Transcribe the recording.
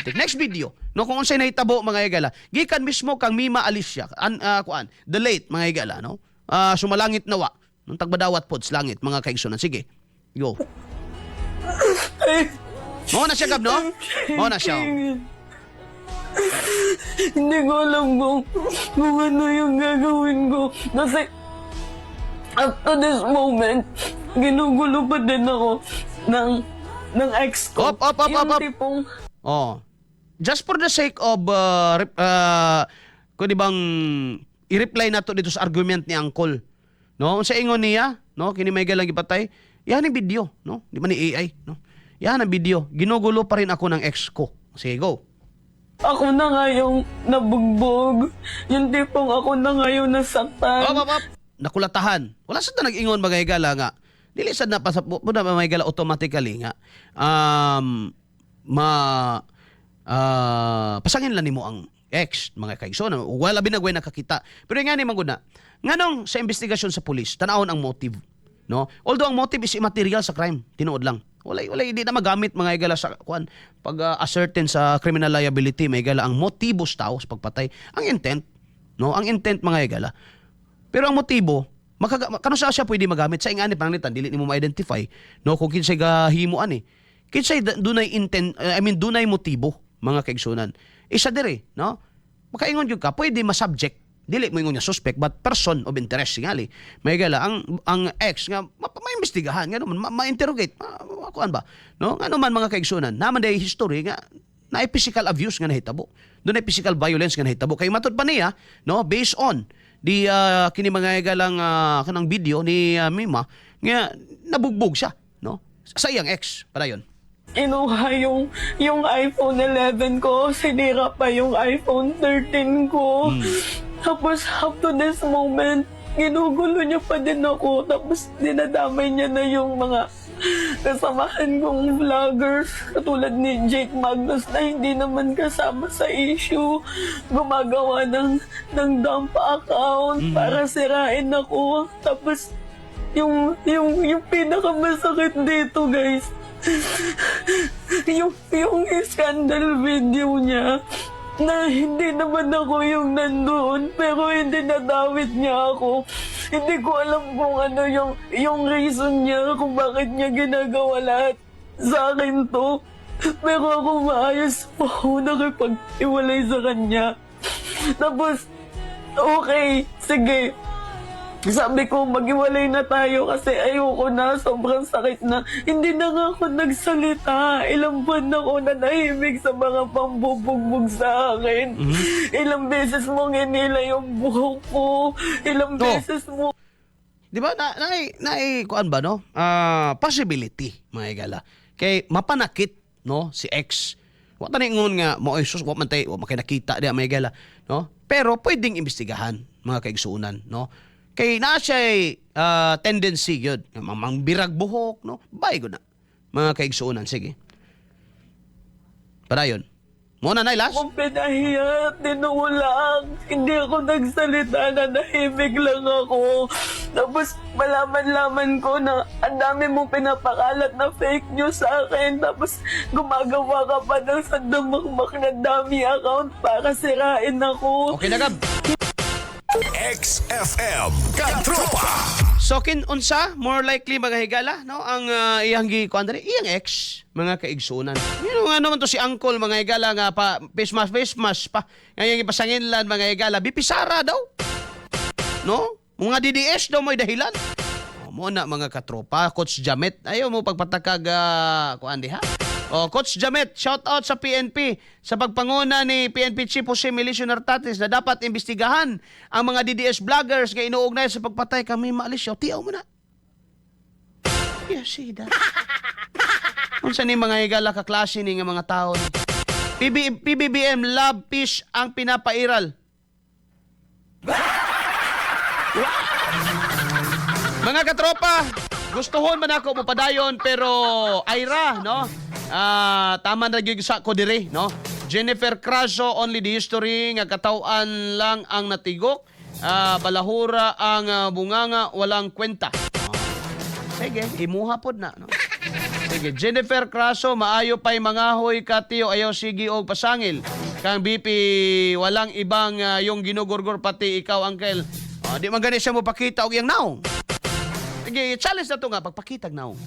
Authentic. Next video, no, kung unsay nahitabo, mga higala. Gikan mismo kang Mima Alicia, an kuan, the late, mga higala, no? Sumalangit nawa. Nung tagbadawat pod sa langit, mga kaigsunan. Sige. Go. Mao na siya, Gab, no? Mao na siya, oh. Hindi ko alam kung ano yung gagawin ko. Kasi up to this moment, ginugulo pa din ako ng ex ko. Op, op, op, yung op, op. tipong, Oh. Just for the sake of kung di bang i-reply nato dito sa argument ni Uncle. No? Unsa ingon niya, no? Kini may galang gipatay. Yan ang video, no? Di man ni AI, no? Yan ang video. Ginugulo pa rin ako ng ex ko. Sige, go. Ako na nga yung nabugbog. Yung tipong ako na nga yung nasaktan. Op, op, op. Nakulatahan. Wala sa ta nag-ingon, mga higala, nga. Dili sad na pa na, mga higala, automatically nga ma pasangin lang nimo ang ex, mga kaigsoon. Wala binagway nakakita. Pero nga ni maguna, nganong sa investigasyon sa pulis, tanawon ang motive, no? Although ang motive is immaterial sa crime, tinuod lang. Wala wala hindi na magamit, mga higala, sa kuan pag ascertain sa criminal liability, may higala, ang motibo sa tao sa pagpatay, ang intent, no? Ang intent, mga higala. Pero ang motibo, kano sa siya pwede magamit sa ingani pananglitan dili nimo ma-identify, no, kung kinsay gahimuan eh. Kinsay dunay intent, I mean, dunay motibo, mga kaigsunan. Isa dire, no? Makaingon gyud ka, pwede ma-subject, dili mo ingon nga suspect but person of interest singali. May gala ang ex nga maimbestigahan nga naman, ma-interrogate, kuan ba, no? Ngano man, mga kaigsunan, naman day history nga na physical abuse nga nahitabo. Dunay physical violence nga nahitabo. Kay matud pa niya, no, based on di kini mga galang kanang video ni Mima nga nabugbog siya, no, sa iyang ex. Padayon. Kinuha yung iPhone 11 ko, sinira pa yung iPhone 13 ko. Tapos up to this moment, ginugulo niya pa din ako. Tapos dinadamay niya na yung mga kasamahan kong vloggers katulad ni Jake Magnus na hindi naman kasama sa issue. Gumagawa ng dump account para sirain ako. Tapos yung pinakamasakit dito, guys, yung scandal video niya na hindi naman ako yung nandoon pero hindi nadawit niya ako. Hindi ko alam kung ano yung reason niya kung bakit niya ginagawa lahat sa akin to. Pero ako, maayos po ako nakipag-iwalay sa kanya. Tapos, okay, sige, sabi ko, maghiwalay na tayo kasi ayoko na, sobrang sakit na. Hindi na nga ako nagsalita. Ilang buwan ako nanahimik sa mga pambubugbog sa akin. Ilang beses mong hinila yung buhok ko. Ilang beses mo Di ba? Na kuan ba, no? Possibility, mga higala. Kay mapanakit, no, si ex. Wa ta ingon nga mo ay sus, wa man tay wa man kay nakita diya, mga higala, no? Pero pwedeng imbestigahan, mga kaigsuonan, no? Kay naa siya tendency yun, mangbirag buhok, no? Bay na. Mga kaigsuonan, sige. Padayon. Mo na last. Akong pinahiya, tinulang. Hindi ako nagsalita, nanahimik lang ako. Tapos malaman-laman ko na ang dami mong pinapakalat na fake news sa akin. Tapos gumagawa ka pa ng sandamakmak na dummy account para sirain ako. Okay na, Gab. XFM Katropa. So kin unsa more likely, mga higala, no, ang iyang gi kuan diri, iyang ex, mga kaigsunan. Yun nga naman to si uncle, mga higala, nga pa face mask pa. Ngayon ipasanginlan, mga higala, VP Sara daw. No? Mga DDS daw may dahilan. O, mo na, mga katropa, Coach Jamet, ayaw mo pagpatakag kuan diha. O, Coach Jamet, shout out sa PNP sa pagpanguna ni PNP Chief Jose Melicio Nartates na dapat imbestigahan ang mga DDS vloggers nga inuugnay sa pagpatay kami maalis siya. Tiyaw mo na. Yes, see that. Unsa ni, mga higala, kaklase ni nga mga tao ni? PBBM, love, peace ang pinapairal. Mga katropa, gustuhon man ako mopadayon pero ayra, no? Tama na gyud sa ko dire, no? Jennifer Craso, only the history nga kataw-an lang ang natigok. Balahura ang bunganga, walang kwenta. Sige, imuha pod na, no? Sige. Sige, Jennifer Craso, maayo pa'y mangahoy ka tiyo, ayaw sige og pasangil. Kang BP, walang ibang yung ginugurgur pati ikaw, uncle. Ah, di man gani siya mo pakita og iyang naong. Sige, challenge na to nga pagpakitag naong.